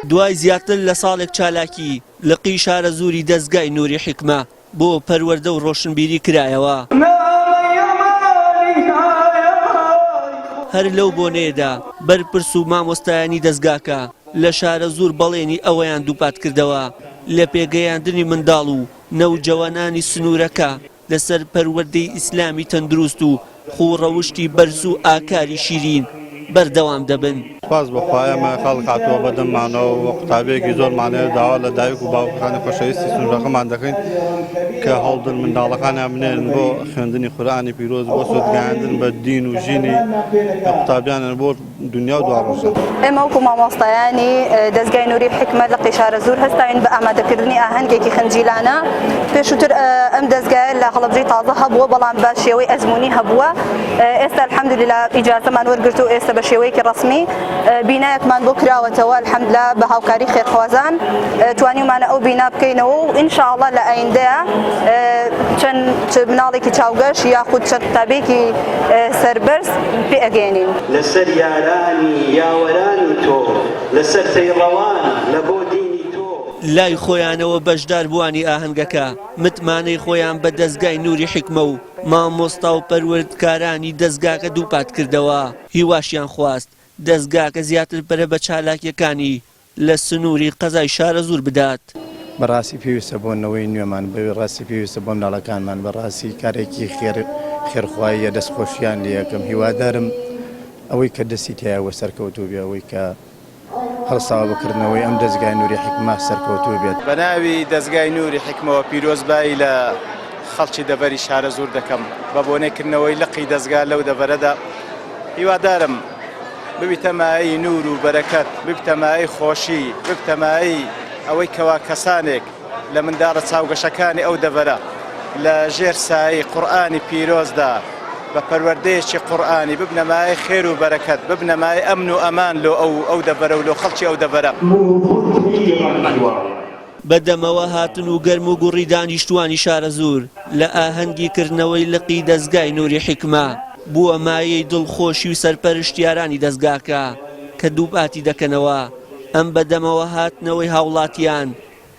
دوای زیاتر لە ساڵێک چالاکی، لقی شارەزووری دەزگای نوری حیکمە بۆ پەروەردە و ڕۆشنبیری کرایەوە. هەر لەو بۆنەیەدا بەرپرس و مامۆستایانی دەزگاکە لە شارەزوور بەڵێنی ئەوەیان دووپاتکردەوە لە پێگەیاندنی منداڵ و نەوجەوانانی سنوورەکە لەسەر پەروەردەی ئیسلامی تەندروست و خووڕەوشتی بەرز و ئاکاری شیرین بەردەوام دەبن. سوپاس بۆ خوا ئێمە خەڵک هاتووە بە دەممانەوە و قوتابیەکی زۆرمان هەیە، داوا لە دایک و باوکەکانی خۆشەویستی سنوورەکەمان دەکەین کە هەوڵدن منداڵەکانیان بنێرن بۆ خوێندنی قورئانی پیرۆز بۆ سوودگەیاندن بە دین و ژینی قوتابیانیان بۆ دونیا و دواڕۆژە. ئێمە وەکو مامۆستایانی دەزگای نوری حیکمەت لقی شارەزوور هەستاوین بە ئامادەکردنی ئاهەنگێکی خنجیلانە، پێشووتر ئەم دەزگایە لە هەڵەبجەی تازە هەبووە بەڵام بە شێوەی ئەزموونی هەبووە، ئێستا الحمدللە ئیجازەمان وەرگرت و ئێستا بە شێوەیەکی ڕەسمی بینایەکمان بۆ کراوەتەوە الحمدللە بە هاوکاری خێرخوازان توانیومانە ئەو بینا بکەینەوە و ان شاء اللە لە ئایندەیا چەند مناڵێکی چاوگەش یاخود چەند قوتابیەکی سەربەرز پێ ئەگەیەنین. لەسەر یارانی یاوەرانی تۆ، لەسەر پەیڕەوان لە بۆ دینی تۆ. لای خۆیانەوە بەشداربووانی ئاهەنگەکە متمانەی خۆیان بە دەزگای نوری حیکمە و مامۆستا و پەروەردکارانی دەزگاکە دووپاتکردەوە، هیواشیان خواست دەزگاکە زیاتر پەرە بە چالاکییەکانی لە سنووری قەزای شارەزوور بدات. بەڕاستی پێویستە بۆ نەوەی نوێمان، بەڕاستی پێویستە بۆ منداڵەکانمان، بەڕاستی کارێکی خێر خێرخواییە، دەستخۆشیان لێ ئەکەم، هیوادارم ئەوەی کە دەستی تیایە وە سەرکەوتوو بێ، ئەوەی کە هەڵساوە بە کردنەوەی ئەم دەزگای نوری حیکمە سەرکەوتوو بێت. بە ناوی دەزگای نوری حیکمەوە پیرۆزبایی لە خەڵکی دەڤەری شارەزوور دەکەم بە بۆنەی کردنەوەی لقی دەزگا لەو دەڤەرەدا، هیوادارم ببیتە مایەی نوور و بەرەکەت، ببتە مایەی خۆشی، ببتە مایەی ئەوەی کەوا کەسانێک لە منداڵە چاوگەشەکانی ئەو دەڤەرە لە ژێر سایەی قورئانی پیرۆزدا بە پەروەردەیەکی قورئانی ببنە مایەی خێر و بەرەکەت، ببنە مایەی ئەمن و ئەمان لۆ ئەو ئەو دەڤەرە و لۆ خەڵکی ئەو دەڤەرە. بە دەمەوە هاتن و گەرم و گوڕی دانیشتووانی شارەزوور لە ئاهەنگی کردنەوەی لقی دەزگای نوری حیکمە بووە مایەی دڵخۆشی و سەرپەرشتیارانی دەزگاکە کە دووپاتی دەکەنەوە ئەم بە دەمەوە هاتنەوەی هاوڵاتیان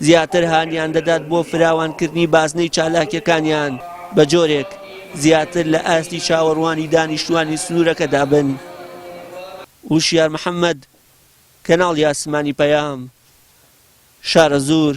زیاتر هانیان دەدات بۆ فراوانکردنی بازنەی چالاکیەکانیان بە جۆرێک زیاتر لە ئاستی چاوەڕوانی دانیشتووانی سنوورەکەدا بن. وشیار محەمەد، کەناڵی ئاسمانی پەیام، شارەزوور.